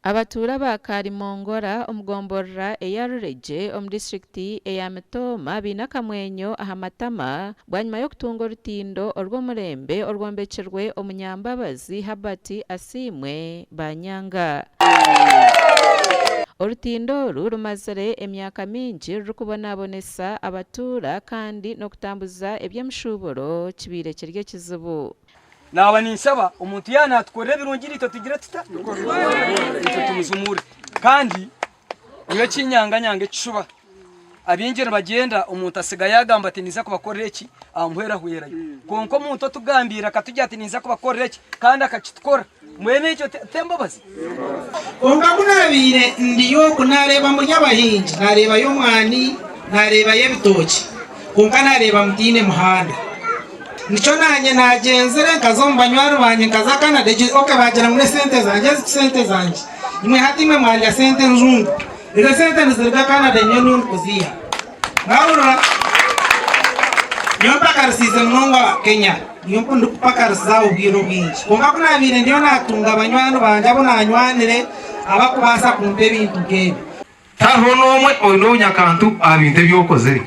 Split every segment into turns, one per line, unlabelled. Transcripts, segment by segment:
Abatuura ba Karimongora omu gomborora eya Ruregye omu disiturikiti eya Mitooma baine akamwenyo aha matama bwanyima y'okutunga orutindo orw'omurembe orwombekirwe Omunyambabazi Herbert Asiimwe Banyanga. Orutindo oru rumazire emyaka mingi rurikubonabonesa abatuura kandi n'okutambuza eby'emishuuburo kibaire kiri ekizibu.
Naaba ninshaba omuntu yaaba naatukorera ebirungi naitwe tugire tuta? Naitwe tumujumure. Kandi nyowe ekinyanganyanga ekishuba, abaingi nibagyenda omuntu asiga yaagamba ati ninza kubakorera eki, amuhwerahwerayo. Kwonka omuntu otugambiire akatugira ati ninza kubakorera eki kandi akakitukora, mbwenu ekyo t'embabazi?
Kwonka ku naabaire ndi okwo, naareeba muri abahingi, naareebayo omwani, naareebayo ebitookye, kwonka naareeba mutaine muhanda. Nikyo naanye naagyenzire nkaza omu banywani bangye nkaza Canada, egyo ok baagira ngu n'esente zangye, ezi ti sente zangye. Imwe hati imwe mwarya sente enjungu. Ezo esente niziruga Canada nyowe niiwe ndikuziiha. Mwahurira? Nyowe mpakarisiize munonga Kenya. Niyo ndikupakarisiza obwire obwingi. Kwonka ku naabaire ndiyo naatunga banywani bangye abu naanywanire abarikubaasa kumpa ebintu nk'ebi.
Tihariho n'omwe oine obunyakantu aha bintu ebi okozire.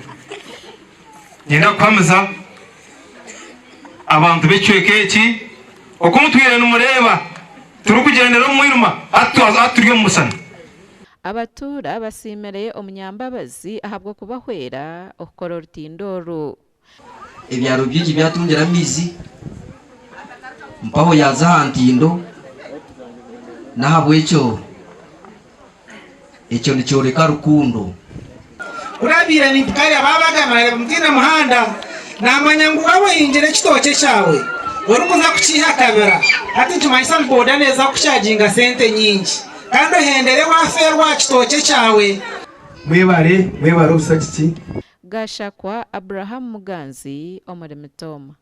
Niinyenda kuhamiza abantu b'ekicweka eki oku mutwire nimureeba turikugyendera omu mwirima, hati turi omu mushana.
Abatuura basiimire Omunyambabazi ahabw'okubahwera okukora orutindo oru.
Ebyaro bingi byatungire amaizi, mpaho yaaza aha ntindo, n'ahabw'ekyo ekyo nikyoreka rukundo.
Ku naabaire nimpika hariya baabagamba naareeba mutaine muhanda, naamanya ngu waaba ohingire ekitookye kyawe orikuza kukiiha kabira, hati nikimanyisa ngu boda neeza kukucaginga sente nyingi kandi ohendere waafeerwa aha kitookye kyawe.
Mwebare, mwebare obusagiki.
Gashakwa Abraham Muganzi omuri Mitooma.